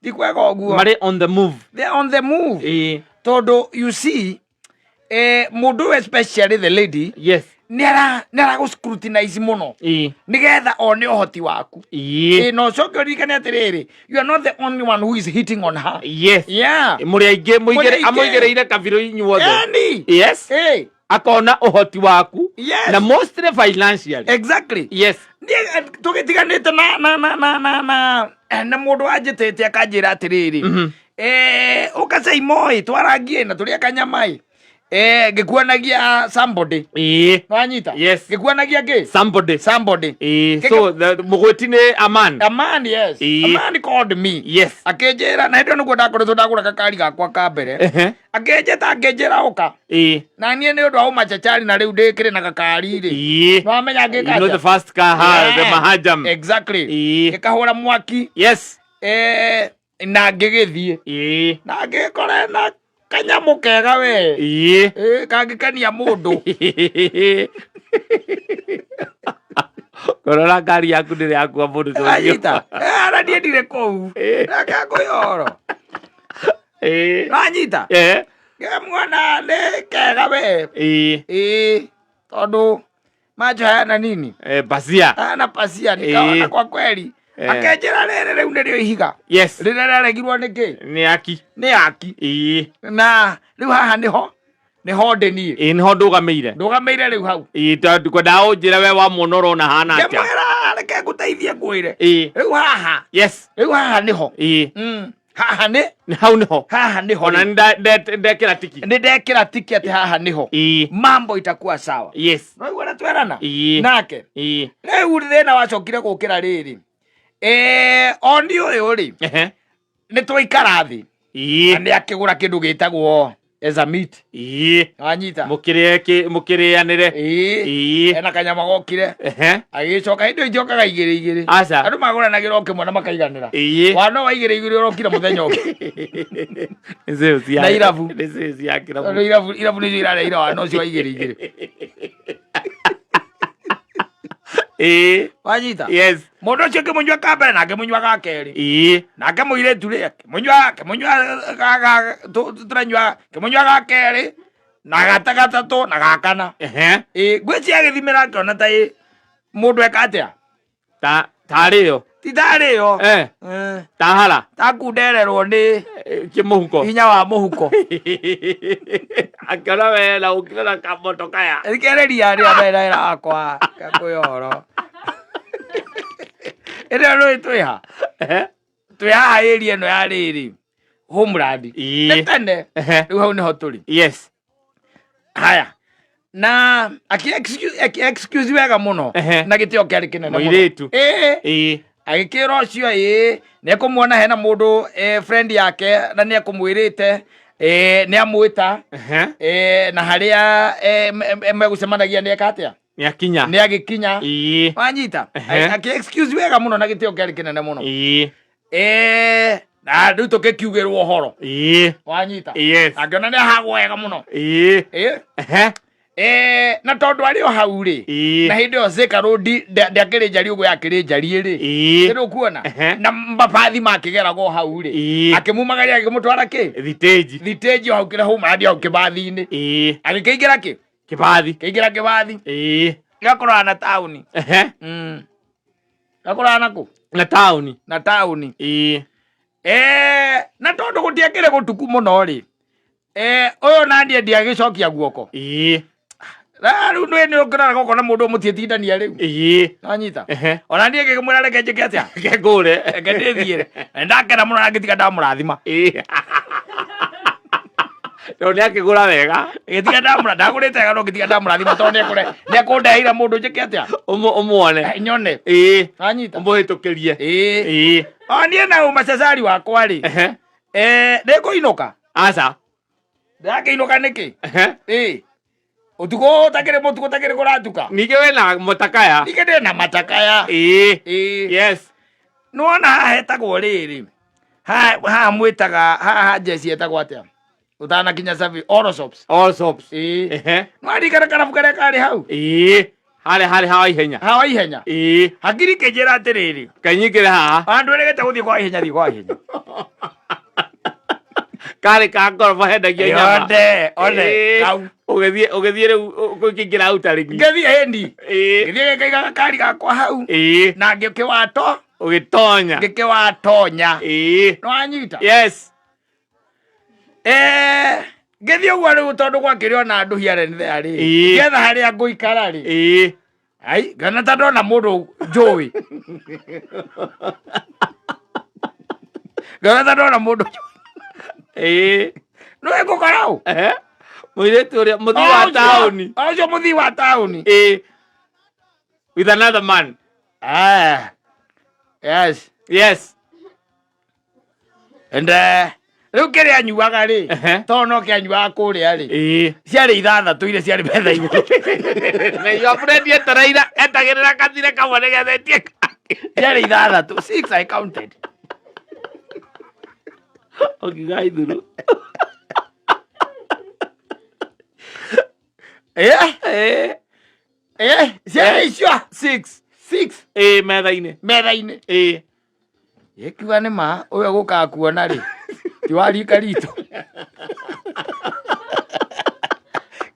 Ti kwega ũguo. Marĩ on the move. They are on the move. Tondũ you see, mũndũ ũyũ, especially the lady, nĩ aragũ scrutinize mũno nĩgetha one ũhoti waku. Na ũcoke ũririkane atĩrĩrĩ, you are not the only one who is hitting on her. Mũrĩ aingĩ. Mũrĩ aingĩ. Amũigĩrĩire kabirũ inyuothe. Yani. Akona ũhoti waku. Na mostly financially. Niĩ tũgĩtiganĩte na mũndũ wanjĩtĩte akanjĩra atĩrĩrĩ, ũka Caimo ĩ, twarangie na tũrĩe kanyama ĩ, ngĩkuonagia somebody. Nwanyita? Yes. Ngĩkuonagia kĩ? Somebody. Somebody. So the mũgwĩti nĩ a man. A man, yes. A man called me. Akĩnjĩra, na hĩndĩ ĩyo nĩguo ndakoretwo ndagũra gakari gakwa ka mbere. Akĩnjĩta akĩnjĩra ũka. Na niĩ nĩ ũndũ wa ũmachachari na rĩu ndĩkĩrĩ na gakari rĩ. Nĩwamenya ngĩka You know atĩa? the first car, ha, the Mahajam. Exactly. Ngĩkahũra mwaki. Na ngĩgĩthiĩ. Na ngĩkora na kanyamũ kega we. Kangĩkenia mũndũ. Kũrora ngari yaku ndĩrĩ yakua mũndũ ta ũcio. Anyita. Ara niĩ ndirĩ kũu. Reke ngũyoro. Wanyita? Ngemuona nĩ kega we. Tondũ macho hayana nini? Pasia. Hayana pasia, nikaona kwa kweli. Akenjĩra rĩrĩ rĩu nĩrĩo ihiga Yes. rĩrĩa rĩaregirwo nĩ kĩ? Nĩ aki. Nĩ aki. Na rĩu haha nĩho nĩho ndĩ niĩ. Ĩĩ, nĩho ndũgamĩire. Ndũgamĩire rĩu hau. Ĩĩ, tondũ ngwendaga ũnjĩre we wamuona ũrona hana atĩa. Ngĩmwĩra reke ngũteithie ngwĩre. Ĩĩ. Rĩu haha. Yes. Rĩu haha nĩho. Ĩĩ. Haha nĩ Nĩ hau nĩho. Haha nĩho. Ona rĩu. nĩ ndekĩra tiki. Nĩ ndekĩra tiki atĩ haha nĩho. Ĩĩ. Mambo itakuwa sawa. Yes. Noigua na twerana? Ĩĩ. Nake. Ĩĩ. Rĩu thĩna wacokire gũkĩra rĩrĩ. Oni ũyũ rĩ. Nĩ twaikara thĩ. Ĩĩ. Na nĩ akĩgũra kĩndũ gĩtagwo as a meat. Ĩĩ. Wanyita? Mũkĩrĩanĩre. Ĩĩ. Ĩĩ. Ena kanyama gokire. Agĩcoka hĩndĩ ĩyo ijokaga igĩrĩ igĩrĩ. Aca. Andũ magũranagĩra o kĩmwe na makaiganĩra. Ĩĩ. Wana wa igĩrĩ igĩrĩ ũrokire mũthenya ũngĩ. Nĩ sales cia- Na irabu. Nĩ sales cia kĩrabu. Tondũ irabu irabu nĩcio irareire wana ũcio wa igĩrĩ igĩrĩ. Ĩĩ. Wanyita? Yes. Mũndũ ũcio ngĩmũnyua ka mbere na ngĩmũnyua ga kerĩ. Ĩĩ. Nake mũirĩtu rĩ, akĩmũnyua, akĩmũnyua ga, ga, tũranyua, akĩmũnyua ga kerĩ, na gata gatatũ, na ga kana. Ĩĩ, ngwĩciria agĩthimĩra akĩona ta ĩ, mũndũ eka atĩa? Ta, tarĩ yo. Ti tarĩ yo. Tahara. Takundererwo nĩ Kĩmũhuko. Hinya wa mũhuko. Akĩona we na ũkire na kamoto kaya. Thikereria rĩ andũ ena wĩra wakwa ngakũhe ũhoro. Ĩrĩa rũĩ twĩ ha? Twĩ haha area ĩno ya rĩrĩ Homeland. Nĩ tene. Rĩu hau nĩho tũrĩ. Yes. Haya. Na aki excuse, aki excuse wega mũno. Na gĩtĩo kĩarĩ kĩnene mũno. Mũirĩtu. Ĩĩ. Ĩĩ. Agĩkĩra ũcio ĩĩ nĩ ekũmuona hena mũndũ friend yake na nĩ ekũmwĩrĩte nĩ amwĩta na harĩa megũcemanagia nĩ eka atĩa? Nĩ akinya. Nĩ agĩkinya. Ĩĩ. Wanyita? Akĩ excuse wega mũno na gĩtĩo kĩarĩ kĩnene mũno. Ĩĩ. Na rĩu tũgĩkiugĩrwo ũhoro. Ĩĩ. Wanyita? Yes. Angĩona nĩ ahagwo wega mũno. Ĩĩ. Ĩĩ. Na tondũ arĩ o hau rĩ, Ĩĩ. na hĩndĩ ĩyo Thika Road ndĩakĩrĩ njariĩ ũguo yakĩrĩ njariĩ rĩ. Ĩĩ. Nĩ ũkuona? Na mabathi makĩgeragwo hau rĩ. Ĩĩ. Akĩmumagaria akĩmũtwara kĩ? Thitĩnji. Thitĩnji o hau kĩrĩa Homeland hau kĩbathi-inĩ. Ĩĩ. Agĩkĩingĩra kĩ? Kĩbathi. Kĩingĩra kĩbathi. Ĩĩ. Gĩgakũrana na taũni. Gakũrana na kũ? Na taũni. Na taũni. Ĩĩ. Na tondũ gũtiakĩrĩ gũtuku mũno rĩ, ũyũ naniĩ ndiagĩcokia guoko. Ĩĩ. Na rĩu nĩ nĩ ũngĩrora gũkona mũndũ mũtiĩtindania rĩu. Ĩĩ. Nanyita. Ona niĩ ngĩkĩmwĩra reke njĩke atĩa? Reke ngũre. Reke ndĩthiĩre. Na ndakena mũno na ngĩtiga ndamũrathima. Ĩĩ. Tondũ nĩ akĩgũra wega. Ngĩtiga ndamũra ndagũrĩte wega no ngĩtiga ndamũrathima tondũ nĩ nĩekũndeheire mũndũ njĩke atĩa? Ũmuone. Nyone. Ĩĩ. Nanyita. Ũmũhĩtũkĩrie. Ĩĩ. Ĩĩ. O niĩ na ũmacacari wakwa rĩ. Nĩ ngũinũka. Aca. Ndĩrakĩinũka nĩkĩ? Ĩĩ. Ũtukũ ũtakĩrĩ mũtukũ ũtakĩrĩ kũratuka. Ningĩ wĩna matakaya. Ningĩ ndĩ na matakaya. Ĩĩ. Ĩĩ. Yes. Nĩwona haha hetagwo rĩrĩ. Haha haha mwĩtaga haha njeci etagwo atĩa? Ũtanakinya Savi All Shops. All Shops. Ĩĩ. Nĩwaririkana karabu karĩa karĩ hau? Ĩĩ. Harĩa harĩ hawa ihenya. Hawa ihenya. Ĩĩ. Hakiri kĩnjĩra atĩrĩrĩ. Kainyingĩre haha. Andũ erĩgĩte gũthiĩ kwa ihenya thiĩ kwa ihenya. Karĩ ka ngoroba hendagia nyama. Yothe, othe, Ĩĩ. kau. Ũgĩthiĩ ũgĩthiĩ rĩu ũkĩingĩra hau tarĩki. Ngĩthiĩ hĩndi. Ĩĩ. Ngĩthiĩ ngĩkaiga gakari gakwa hau. Ĩĩ. Na ngĩkĩwato. Ũgĩtonya. Ngĩkĩwatonya. Ĩĩ. Nĩwanyita? Yes. Ngĩthiĩ ũguo rĩu tondũ gwakĩrĩ ona andũ here and there rĩ. Ĩĩ. Ngĩetha harĩa ngũikara rĩ. Ĩĩ. Ai, ngĩona ta ndona mũndũ njũĩ. Ngĩona ta ndona mũndũ njũĩ. Ĩĩ. Nĩwe ngũkora ũ? Mũirĩtu ũrĩa mũthii wa taũni. O ũcio mũthii wa taũni. Ĩĩ. With another man. Yes. Yes. And rĩu kĩrĩa anyuaga rĩ, tondũ no kĩanyuaga kũrĩa rĩ, Ĩĩ. ciarĩ ithathatũ iria ciarĩ metha igũrũ. Na iyo friend etereire etagĩrĩra kathire kamwe nĩgetha etie kangĩ. Ciarĩ ithathatũ, six I counted. Ũkiuga ithuru. Ciarĩ icio Six. Six. Ĩĩ, metha-inĩ. Metha-inĩ. Ĩĩ. Ĩkiuga nĩ ma ũyũ egũkaga kuona rĩ, ti wa rika ritũ.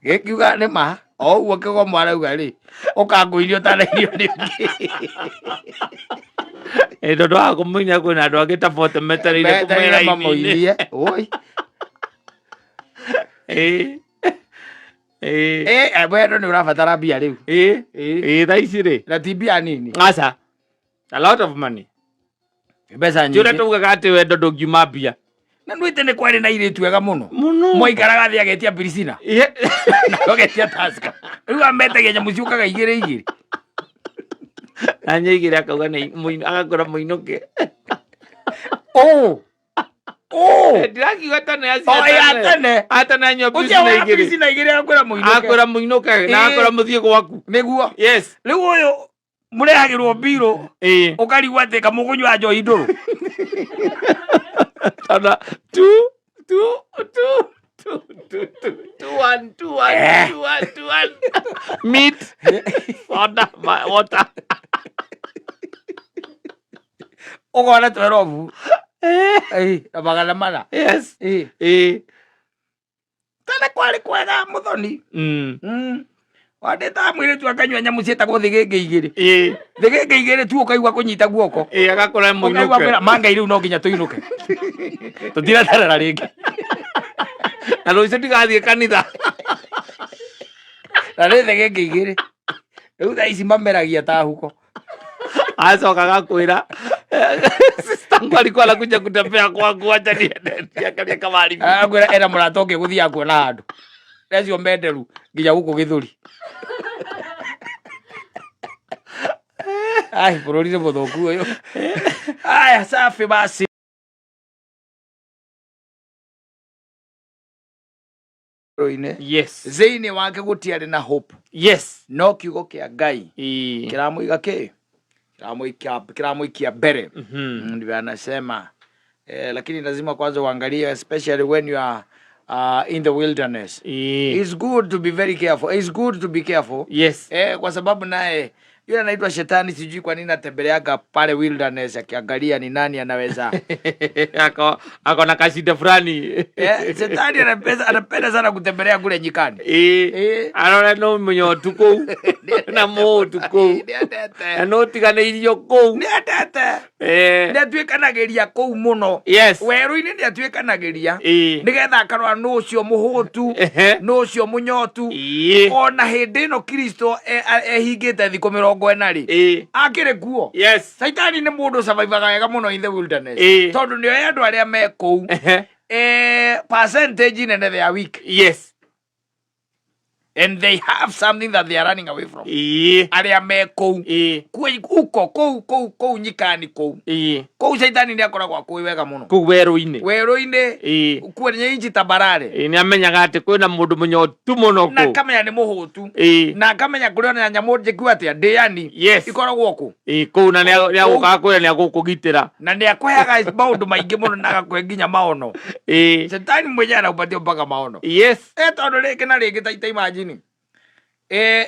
Gĩkiuga nĩ ma o ũguo kĩgomo arauga rĩ, ũkangũirio ũtarairio nĩ ũngĩ. Tondũ wa kũmũinia kwĩna andũ angĩ ta bote metereire Metereire kũmwĩra ini-inĩ. mamũinie. Oi. Wendo nĩ ũrabatara mbia rĩu. Thaa ici rĩ, Na ti mbia nini. Aca, a lot of money. Mbeca Ti ũrĩa nyingĩ. taugaga atĩ wendo ndũngiuma mbia. Na nwĩte nĩ kwarĩ na airĩtu ega mũno. Mũno. Mwaikaraga thĩ agetia Birisina. Na agetia Tusker. Rĩu ametagia nyamũ ciũkaga igĩrĩ igĩrĩ. Na nyaigĩre akauga nĩ agakwĩra mũinũke. Oh. Oh. Ndirakiuga tene acio. Oh, ya tene. Atene anyua Ũcio Birisina wa igĩrĩ. Birisina igĩrĩ agakwĩra mũinũke. Akwĩra mũinũke na akwĩra mũthiĩ gwaku. Nĩguo. Yes. Rĩu ũyũ mũrehagĩrwo mbirũ ũkarigwo atĩ kamũkũnyua njohi ndũrũ. Tondũ two two two two two two two one two one two one two one meat soda water. Ũkona twerobu. Na magana mana. Yes. Tene kwarĩ kwega mũthoni. Wandĩtaga mũirĩtu akanyua nyamũ ciĩtagwo thĩgĩngĩ igĩrĩ. Thĩgĩngĩ igĩrĩ tu ũkaigua kũnyita guoko. Agakora Ũkaigua mũinũke. kwĩra mangai rĩu no nginya tũinũke. Tũtiraterera rĩngĩ. Na rũciũ ndigathiĩ kanitha. Na nĩ thĩgĩngĩ igĩrĩ. Rĩu thaa ici mameragia ta huko. Acoka agakwĩra sister wangu alikuwa anakuja kutembea kwangu, acha niende niangalie kama alivyo. Akwĩra ena mũrata ũngĩ gũthiaga kuona handũ. Acio menderu nginya gũkũ gĩthũri. Ai, bũrũri nĩ mũthũku ũyũ. Aya, safi basi. Rũinĩ. Yes. Thĩinĩ wake gũtiarĩ na hope. Yes. No kiugo kĩa Ngai kĩramũiga kĩ? Kĩramũikia mbere. Ndivyo anasema. Lakini lazima kwanza uangalie, especially when you are in the wilderness. It's good to be very careful. It's good to be careful. Yes. Kwa sababu naye yule anaitwa shetani, sijui kwa nini atembeleaga pale wilderness akiangalia ni nani anaweza. Ako na kashida fulani. Shetani anapenda sana kutembelea kule nyikani. Arora no mũnyotu kũu na mũũtu kũu. Nĩendete. Na no tiganĩirio kũu. Nĩendete. Nĩatuĩkanagĩria kũu mũno. Yes. Werũ-inĩ nĩatuĩkanagĩria. Nĩgetha akarora nũ ũcio mũhũtu, nũ ũcio mũnyotu. Ona hĩndĩ ĩno Kristo ehingĩte thikũ 40 rĩ, akĩrĩ kuo. Yes. Saitani nĩ mũndũ survivaga wega mũno in the wilderness. Tondũ nĩoĩ andũ arĩa me kũu. Percentage nene they are weak. Yes. And they have something that they are running away from. Arĩa me kũu. Uko, kũu, kũu, kũu nyikani kũu. Kũu Saitani nĩ akoragwo akũĩ wega mũno. Kũu werũ-inĩ. Werũ-inĩ. Kwenye inchi tambarare. Nĩ amenyaga atĩ kwĩna mũndũ mũnyotu mũno Na kũu. akamenya nĩ mũhũtu. Na akamenya kũrĩ ona nyamũ njĩku atĩa, ndĩani. Yes. Ikoragwo kũ. Kũu na nĩ agũkaga kwĩra nĩ agũkũgitĩra. Na nĩ akũheaga maũndũ maingĩ mũno na agakũhe nginya maono. Shetani mwenyewe anakupatia mpaka maono. Yes. Tondũ rĩngĩ na rĩngĩ ta imagine.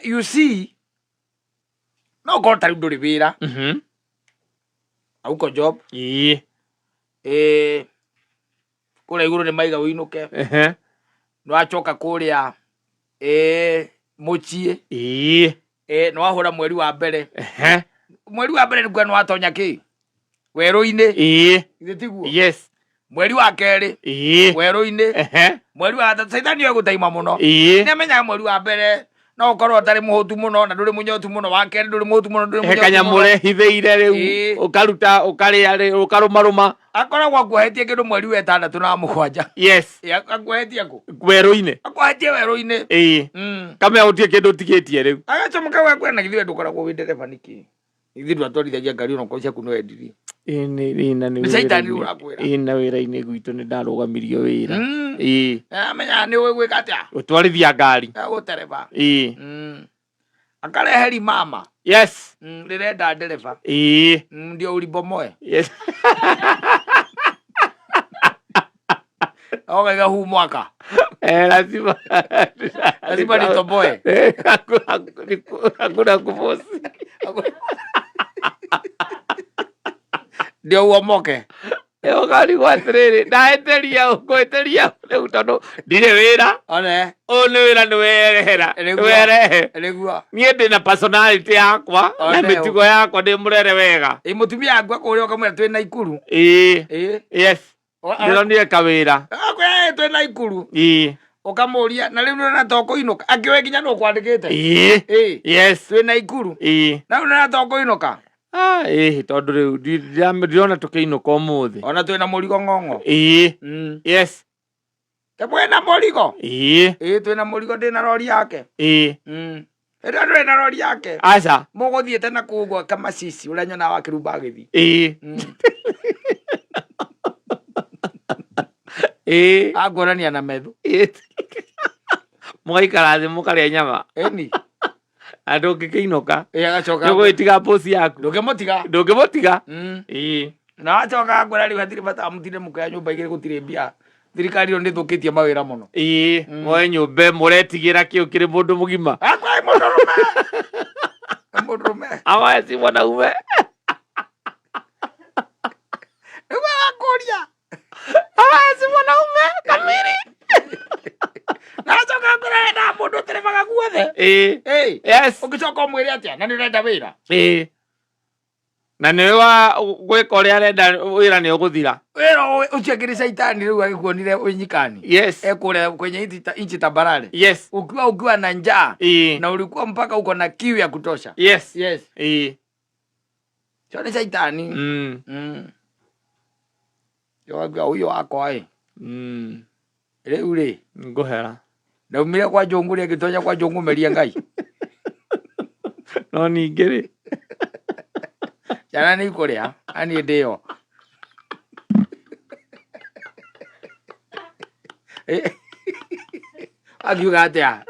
You see, no ũkorwo ta rĩu ndũrĩ wĩra. Hauko job. Kũrĩa igũrũ nĩ maiga ũinũke. Nĩ wacoka kũrĩa, mũciĩ. Nĩ wahũra mweri wa mbere. Mweri wa mbere nĩkuo nĩ watonya kĩ? Werũ-inĩ. Githĩ tiguo? Yes. Mweri wa kerĩ. Werũ-inĩ. Mweri wa gatatũ, Saitani oĩ gũtaima mũno. Nĩ amenyaga mweri wa mbere no ũkorwo ũtarĩ mũhũtu mũno na ndũrĩ mũnyotu mũno, wa kerĩ ndũrĩ mũhũtu mũno, ndũrĩ He mũnyotu kanyamũ mũno. ũrehithĩire rĩu, ũkaruta, ũkarĩa rĩ, ũkarũmarũma. Akoragwo akuohetie kĩndũ mweri wa ĩtandatũ na wa mũgwanja. Yes. Akuohetie kũ? Werũ-inĩ. Akuohetie werũ-inĩ. Kamenya gũtirĩ kĩndũ ũtigĩtie rĩu. Agacomoka gwakwĩra na githĩ we ndũkoragwo wĩ ndereba nĩkĩ? Githĩ ndwatwarithagia ngari ona korwo ciaku nĩ wendirie? Nĩ Nĩ Caitani rĩu ũrakwĩra. Na wĩra-inĩ gwitũ nĩ ndarũgamirio wĩra. Amenya nĩ ũĩ gwĩka atĩa? Gũtwarithia ngari. Gũtereba. Akareheri mama. Yes. Rĩrenda ndereba. Ndio ulibomoe. Yes. Ogaiga huu mwaka. Lazima. Lazima nitoboe. Hakuna kufosi. Ndio uomoke. Ũkarigwo atĩrĩrĩ, ndahĩtĩria ũ, ngũhĩtĩria ũ rĩu tondũ ndirĩ wĩra. One. Ũyũ nĩ wĩra nĩ werehera, nĩ Nĩguo. werehe. Nĩguo. Niĩ ndĩ na personality yakwa na One. mĩtugo yakwa ndĩ mũrere wega. Ĩ mũtumia akua kũrĩa ũkamwĩra twĩ na ikuru. Ĩĩ. Ĩ. Yes. Ndĩronire kawĩra. Akwĩra twĩ na ikuru. Ĩĩ. Ũkamũria na rĩu nĩũrona to kũinũka. Akĩũĩ nginya nũ ũkwandĩkĩte. Ĩĩ. Ĩ. Yes. Twĩ na ikuru. Ĩĩ. Na rĩu nĩũrona to kũinũka. Ah, ĩĩ tondũ rĩu ndirona tũkĩinũka ũmũthĩ. Ona twĩ na mũrigo ng'ong'o. Ĩĩ. Yes. Ke mwĩna mũrigo? Ĩĩ. Ĩĩ twĩna mũrigo ndĩ na rori yake. Ĩĩ. Hĩndĩ ĩyo ndũrĩ na rori yake. Aca. Mũgũthiĩte na kũu gwake Masisi ũrĩa nyonaga wakĩrumba agĩthiĩ. Ĩĩ. Ĩĩ. Anguonania na methu. Ĩĩ. Mũgaikara thĩ mũkarĩa nyama. Ĩni. Na ndũngĩkĩinũka. Ĩĩ agacoka. Nĩũgũgĩtiga boss yaku. Ndũngĩmũtiga. Ndũngĩmũtiga. Ĩĩ. Na acoka akwĩra rĩu hatirĩ bata mũtinde mũkĩoya nyũmba igĩrĩ gũtirĩ mbia. Thirikari ĩyo nĩ ĩthũkĩtie mawĩra mũno. Ĩĩ, moe nyũmba ĩmwe ũretigĩra kĩũ kĩrĩ mũndũ mũgima. Akwĩ mũndũrũme. Mũndũrũme. Awae si mwanaume. Nĩguo agakũria. Awae si mwanaume kamiri. Na acoka akwĩra wendaga mũndũ ũterebaga guothe. Ĩĩ. Ĩĩ. Yes. Ũngĩcoka ũmwĩre atĩa na nĩ ũrenda wĩra. Ĩĩ. Na nĩ wa gwĩka ũrĩa arenda wĩra nĩ ũgũthira. Wĩra ũcio akĩrĩ caitani rĩu agĩkuonire wĩ nyikani. Yes. Ekũrĩa kwenye inchi tambarare. Yes. Ukiwa na njaa. Ĩĩ. Na ulikuwa mpaka uko na kiu ya kutosha. Yes. Yes. Ĩĩ. Cio nĩ caitani. Yoga ũyũ wakwa ĩ. Rĩu rĩ. Ngũhera. Ndaumire kwa Njũngũ rĩ ngĩtonya kwa Njũngũ meria Ngai. No ningĩ rĩ. Ciana nĩ ikũrĩa, na niĩ ndĩo. Akiuga atĩa?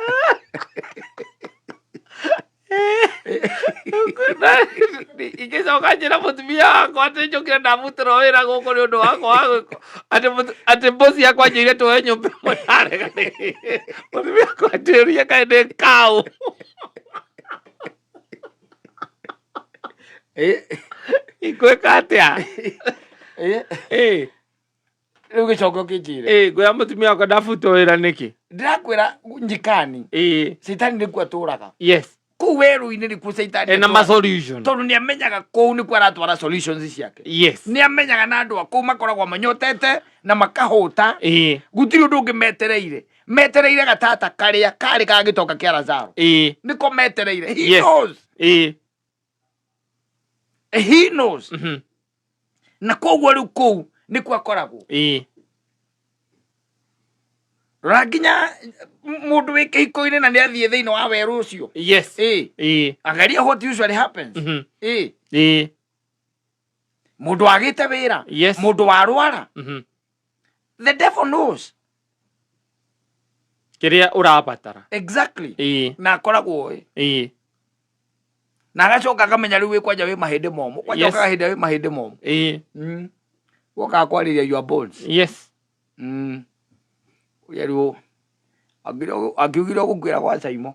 Ingĩcoka njĩra mũtumia wakwa atĩ njũkire ndamutĩrwo wĩra gũkũ nĩ ũndũ wakwa wa gwĩko atĩ atĩ boss yakwa anjĩire tuoe nyũmba ĩmwe ndarega mũtumia wakwa anjĩrie kaĩ ndĩ kaũ. Ingwĩka atĩa? Rĩu gĩcoke ũkĩnjĩre. Ngwĩra mũtumia wakwa ndabutwo wĩra nĩkĩ? Ndĩrakwĩra njikani. Caitani nĩkuo atũraga. Yes. Kũu werũ-inĩ nĩkuo caitani Ena ma atũraga. solution. Tondũ nĩ amenyaga kũu nĩkuo aratwara solutions ciake. Yes. Nĩ amenyaga na andũ a kũu makoragwo manyotete na makahũta. Gũtirĩ ũndũ ũngĩ metereire. Metereire gatata karĩa karĩ ga gĩtonga kĩa Lazaro. Nĩko metereire. He Yes. knows. He knows. Na koguo rĩu kũu nĩkuo akoragwo. Rora nginya mũndũ wĩ kĩhiko-inĩ na nĩ athiĩ thĩinĩ wa werũ ũcio. Yes. Angalia what usually happens. Mũndũ wagĩte wĩra. Yes. Mũndũ warwara. The devil knows. Kĩrĩa ũrabatara. Exactly. Na akoragwo oĩ. Na agacoka akamenya rĩu wĩ kwanja wĩ mahĩndĩ momũ. Kwanja Yes. ũkaga hĩndĩ ĩrĩa wĩ mahĩndĩ momũ. Wokaga kwarĩria your bones. Yes. Ũrĩa rĩu angiugire ũgũkuĩra gwa Caimo.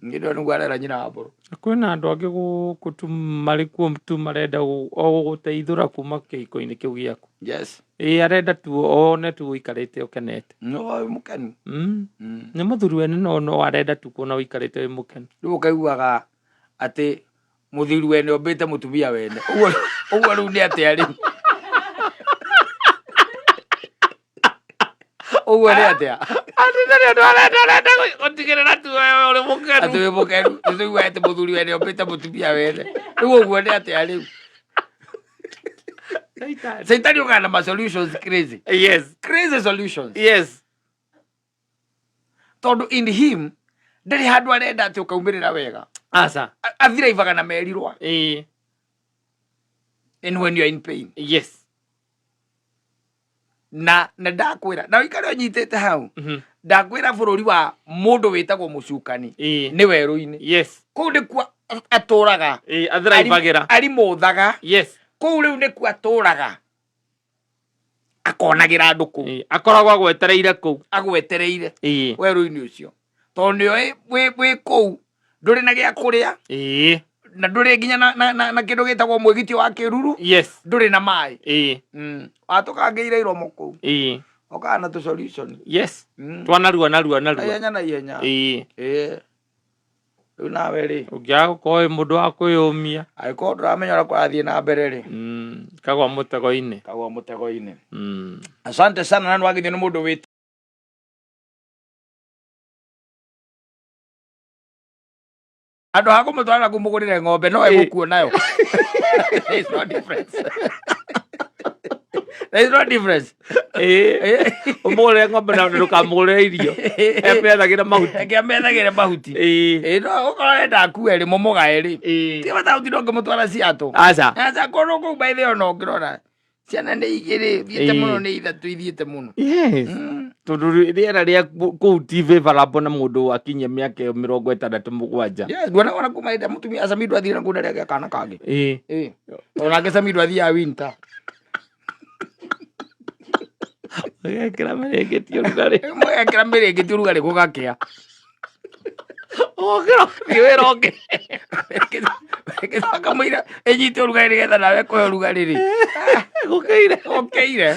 Ngĩndwo nĩguo arera nyina wa mbũrũ. Kwĩna andũ angĩ gũkũ tu marĩ kuo tu marenda o gũgũteithũra kuma kĩhiko-inĩ kĩu gĩaku. Yes. Arenda tu one tu ũikarĩte ũkenete. No wĩ mũkenu. Nĩ mũthuri wene no no arenda tu kuona ũikarĩte wĩ mũkenu. Rĩu ũkaiguaga atĩ mũthuri wene ombĩte mũtumia wene. Ũguo ũguo rĩu nĩ atĩa rĩu? Ũguo nĩ atĩa? Atĩ ndarĩ ũndũ arenda, arenda gũtigĩrĩra tu wewe ũrĩ mũkenu. Atĩ wĩ mũkenu. Nĩ tũiguaga atĩ mũthuri wene ombĩte mũtumia wene. Rĩu ũguo nĩ atĩa rĩu? Caitani. Caitani okaga na ma solutions crazy. Yes. Crazy solutions. Yes. Tondũ in him ndarĩ handũ arenda atĩ ũkaumĩrĩra wega. Aca. Athiraivaga na merirwa. And when you are in pain. Yes. Na ndakwĩra na ũikare ũnyitĩte hau. Ndakwĩra bũrũri wa mũndũ wĩtagwo mũcukani. Nĩ werũ-inĩ. Yes. Kũu nĩkuo atũraga. Athiraivagĩra. Arimũthaga. Yes. Kũu rĩu nĩkuo atũraga. Akonagĩra andũ kũu. Akoragwo agwetereire kũu. Agwetereire. Werũ-inĩ ũcio. Tondũ nĩoĩ wĩ kũu ndũrĩ na gĩa kũrĩa. Na ndũrĩ nginya na kĩndũ gĩtagwo mwĩgitio wa kĩruru. Yes. Ndũrĩ na maĩ. Watũkangĩire iromo kũu. Okaga na tũ solution. Yes. Twanarua narua narua. Naihenya naihenya. Ĩĩ, rĩu nawe rĩ, Ũngĩaga gũkorwo wĩ mũndũ wa kwĩyũmia, angĩkorwo ndũramenya ũrĩa kũrathiĩ na mbere rĩ, kagwa mũtego-inĩ. Kagwa mũtego-inĩ. Asante sana, na nĩwagithio nĩ mũndũ wĩ andũ ha kũmũtwara na kũmũgũrĩre ng'ombe no egũkuo nayo. There is no difference. There is no difference. Ĩĩ, ũmũgũrĩre ng'ombe na ndũkamũgũrĩre irio, emethagĩra mahuti. Reke amethagĩre mahuti. Ĩĩ, no ũkorwo arenda akue rĩ, mũmũgae rĩ. Ti bata ũtinde ũkĩmũtwara Seattle. Aca. Aca, korwo kũu by the way ona ũngĩrora ciana nĩ igĩrĩ thiĩte mũno, nĩ ithatũ ithiĩte mũno. Yes. Tondũ rĩera rĩa kũu ti favorable na mũndũ akinyia mĩaka ĩyo 67. Yes, nguona ona kuma hĩndĩ ĩrĩa mũtumia Samido athire na kũu ndarĩ agĩa kana kangĩ. Ĩĩ. Ĩĩ. Onake Samido athiaga winter. Ũgekĩra mĩrĩngĩti ũrugarĩ. Mũgekĩra mĩrĩngĩti ũrugarĩ gũgakĩa. Ũgokĩra ũgathiĩ wĩra ũngĩ. Ĩgĩcoka mũira ĩnyite ũrugarĩ nĩgetha nawe kũhe ũrugarĩ rĩ. Gũkĩire. Ũkĩire.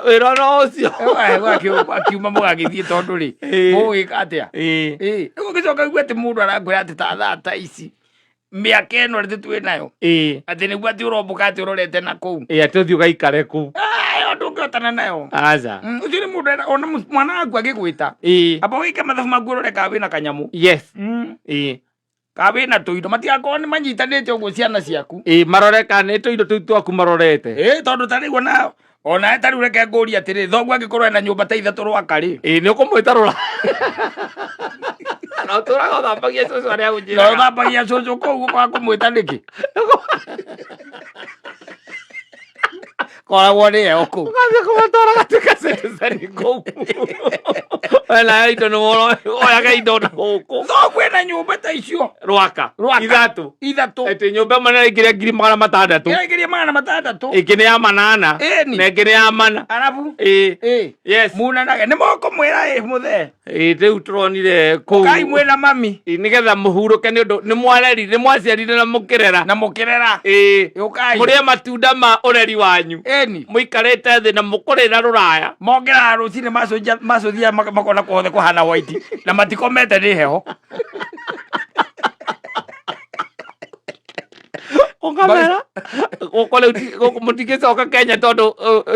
Wĩra no ũcio. Akiuma mũgagĩthiĩ tondũ rĩ, mũgũgĩka atĩa? Ĩĩ. Rĩu ũgĩcoka ũigue atĩ mũndũ arakwĩra atĩ ta thaa ta ici mĩaka ĩno rĩ twĩ nayo, atĩ nĩguo atĩ ũrombũka atĩ ũrorete na kũu. Ĩĩ, atĩ ũthiĩ ũgaikare kũu. Ĩyo ndũngĩhotana nayo. Aca. Ũcio nĩ mũndũ ona mwana waku agĩgwĩta, amba wĩke mathabu maku ũrore kana wĩna kanyamũ. Kana wĩna tũindo, matigakorwo nĩ manyitanĩte ũguo ciana ciaku. Ĩĩ, marore kana nĩ tũindo tũu twaku marorete. Ĩĩ, tondũ ta rĩu ona ta rĩu reke ngũrie atĩrĩ, thoguo angĩkorwo ena nyũmba ta ithatũ rwaka rĩ, Ĩĩ, nĩ ũkũmwĩta rũra na ũtũraga ũthambagia cũcũ arĩa na ũnjĩraga. Ũthambagia cũcũ kũu, ũkaga kũmwĩta nĩkĩ? Koragwo nĩ eo kũu. Ũgathiĩ kũmatwara gatuĩka citizen kũu. We nayo indo nĩ woyaga indo na gũkũ. Thoguo ena nyũmba ta icio Rwaka. Rwaka. Ithatũ. Ithatũ. Atĩ nyũmba ĩmwe nĩraingĩria 600,000. Ĩraingĩria 600. Ĩngĩ nĩ ya 800. Ĩni. Na ĩngĩ nĩ ya 4. Arabu Ĩĩ. Ĩ. Yes. Munanage nĩ mũkũmwĩra ĩ mũthee. Ĩĩ, rĩu tũronire kũu. Kai mwĩna mami. Ĩĩ, nĩgetha mũhurũke nĩ ũndũ nĩ mwareri, nĩ mwaciarire na mũkĩrera. Na mũkĩrera. Ĩĩ. Ũkai. Mũrĩe matunda ma ũreri wanyu. Ĩni. Mũikarĩte thĩ na mũkũrĩra rũraya. Mongeraga rũcinĩ macũthia makona kuothe kũhana white na matikomete nĩ heho. Ũkamera gũkũ rĩu gũkũ mũtingĩcoka Kenya tondũ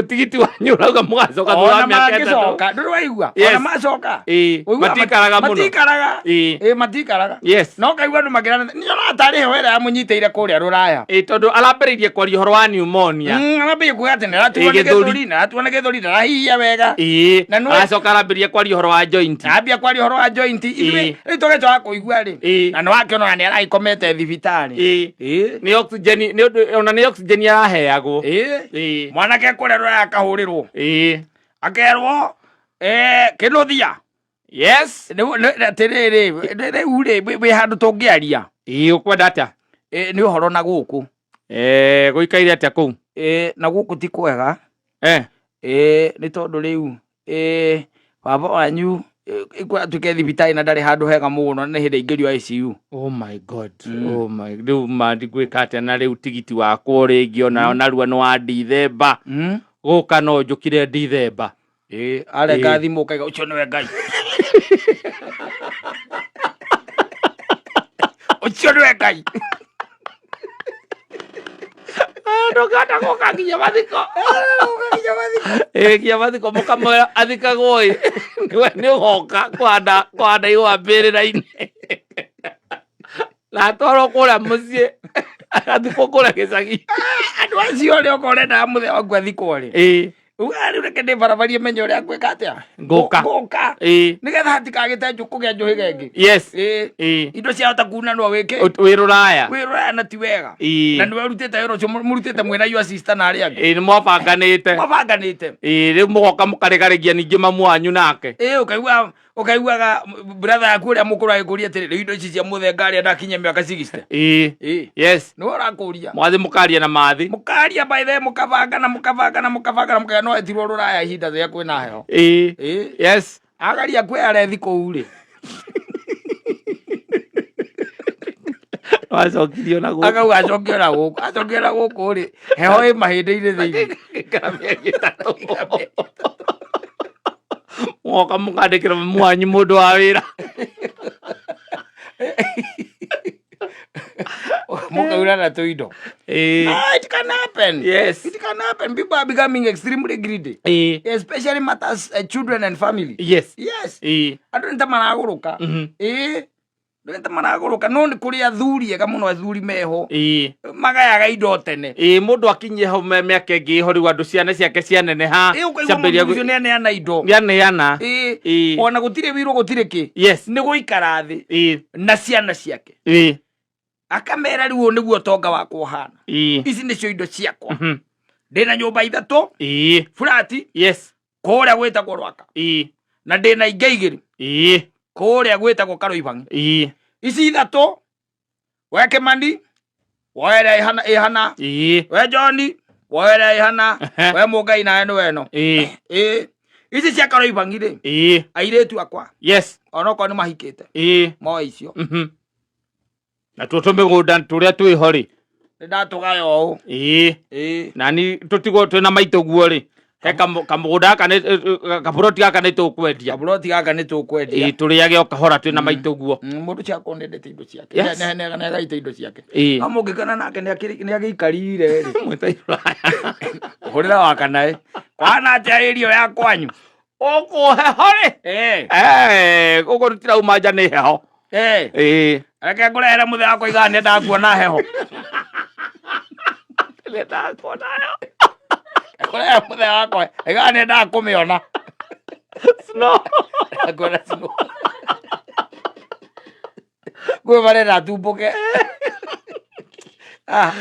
tigiti wanyu ũrauga mũgacoka thutha wa Ona mĩaka 3. mangĩcoka ndũrĩ waigua? Yes. Ona macoka, Ĩĩ, ũiguaga matikaraga mũno. Matikaraga. Ĩĩ. Ĩĩ, matikaraga. Yes. No kaigua andũ makĩrana nĩonaga tarĩ heho ĩrĩa yamũnyitĩire kũrĩa rũraya. Ĩĩ, tondũ arambĩrĩirie kwaria ũhoro wa pneumonia. Arambĩrĩria kuga atĩ nĩaratuo Ĩĩ, nĩ gĩthũri. gĩthũri, nĩaratuo nĩ gĩthũri, ndarahihia wega. Ĩĩ. Na nĩwe- Aracoka arambĩrĩria kwaria ũhoro wa joint. Ambia kwaria ũhoro wa joint ithuĩ Ĩĩ. rĩu tũgĩcoka kũigua rĩ, Ĩĩ. na nĩwakĩona ona nĩaragĩkomete thibitarĩ. Ĩĩ. Ĩĩ. Nĩ oxygen, nĩ ũndũ ona nĩ oxygen araheagwo. Ĩĩ. Ĩĩ. Mwanake kũrĩa rũraya akahũrĩrwo, akerwo kĩnũthia. Yes. Atĩrĩrĩ, rĩu rĩ wĩ handũ tũngĩaria? Ĩĩ, ũkwenda atĩa? Nĩ ũhoro na gũkũ. Eh, gũikaire atĩa kũu? Na gũkũ ti kwega. Nĩ tondũ rĩu baba wanyu atuĩke thibitarĩ na ndarĩ handũ hega mũno na nĩ hĩndĩ aingĩrio ICU. Oh my God. Oh my, rĩu ma ndigwĩka atĩa na rĩu tigiti wakwa rĩngĩ ona narua nĩ wa Dithemba. Gũka no njũkire Dithemba. Ĩĩ, arenga thimũ ũkaiga ũcio nĩwe Ngai. Ũcio nĩwe Ngai. Ndũngĩhota gũka nginya mathiko. Ĩĩ, nginya mathiko mũkamwĩra athikagwo ĩ. Nĩwe nĩ ũgoka kũhanda kũhanda ihũa mbĩrĩra-inĩ. Na atwarwo kũrĩa mũciĩ athikwo kũrĩa gĩcagi. Andũ acio rĩ, okorwo ũrendaga mũthee waku athikwo rĩ, uga rĩu reke ndĩbarabarie menye ũrĩa ngwĩka atĩa. Ngũka. Ngũka. Nĩgetha hatikagĩte kũgĩa njũhĩga ĩngĩ. Yes. Ĩĩ. Indo ciahota kuna no wĩke. Wĩ rũraya. Wĩ rũraya na ti wega. Ĩĩ. Na nĩwe ũrutĩte wĩra ũcio, mũrutĩte mwĩna your sister na arĩa angĩ. Ĩĩ, nĩ mwabanganĩte. Mabanganĩte. Ĩĩ, rĩu mũgoka mũkarĩgarĩgia ningĩ mamu wanyu nake. Ĩĩ, ũkaigua ũkaiguaga brother yaku ũrĩa mũkũrũ agĩkũria atĩrĩ, rĩu indo ici cia mũthenga arĩa ndakinyia mĩaka 60. Ĩĩ. Ĩĩ. Yes. Nĩwe ũrakũria. Mũgathiĩ mũkaria na mathi. Mũkaria by the way, mũkabangana mũkabangana mũkabangana mũkauga no etirwo rũraya ihinda rĩrĩa kwĩna heho. Ĩĩ. Ĩĩ. Yes. Agaria kwĩ arethi kũu rĩ. Wacokirio na gũkũ. Akauga acokio na gũkũ, acokio na gũkũ rĩ, heho ĩ mahĩndĩ-inĩ thĩinĩ. Gĩikara mĩeri 3. Mwoka mũkandĩkĩra mamu wanyu mũndũ wa wĩra. Mũkaura na tũindo. Ah, it can happen. Yes. It can happen. People are becoming extremely greedy. Especially matters children and family. Yes. Yes. Andũ nĩ ta maragũrũka. Ĩĩ. Andũ nĩ ta maragũrũka, no nĩ kũrĩ athuri ega mũno, athuri meho magayaga indo tene. Ĩĩ, mũndũ akinyie hau mĩaka ĩngĩ ĩho rĩu andũ ciana ciake cianeneha. Ĩĩ, ũkaigua ciambĩrĩria mũndũ ũcio nĩ aneana indo. Nĩaneana. Ĩĩ. Ona gũtirĩ wĩirwo, gũtirĩ kĩ. Nĩ gũikara thĩ na ciana ciake. Akamera, rĩu ũyũ nĩguo ũtonga wakwa ũhana. Ici nĩcio indo ciakwa. Ndĩna nyũmba ithatũ, burati kũrĩa gwĩtagwo Rwaka, na ndĩna ingĩ igĩrĩ kũrĩa gwĩtagwo Karũibang'i. Ici ithatũ, we Kĩmani woe ĩrĩa ĩhana ĩhana, we John woe ĩrĩa ĩhana, we Mũngai nawe nĩ weno. Ĩĩ, ici cia Karũibang'i rĩ, airĩtu akwa onokorwo nĩ mahikĩte, moe icio. Natuo tũmĩgũnda tũrĩa twĩho rĩ? Nĩ ndatũgaya ũũ. Ĩĩ. Nani tũtigwo twĩna maitũ guo rĩ, he kamũgũnda gaka kaburoti gaka nĩ tũkwendia. Kaburoti gaka nĩ tũkwendia. Ĩĩ, tũrĩage o kahora twĩna maitũ guo. Mũndũ ũcio akorwo nĩendete indo ciake. Nĩagaite indo ciake. Ĩĩ. No mũngĩkana nake nĩagĩikarire rĩ. Mwĩta iraya. Hũrĩra wa kanaĩ. Kwana atĩa ĩrio ya kwanyu? Gũkũ heho rĩ. Gũkũ tũtirauma nja nĩ heho. Ĩĩ. Reke ngũrehere mũthee wakwa igaga nĩendaga kuona heho. Nĩendaga kuona heho. Ngũrehere mũthee wakwa igaga nĩendaga kũmĩona. Snow. Kuona snow. Kwĩ marenda atumbũke. Ah.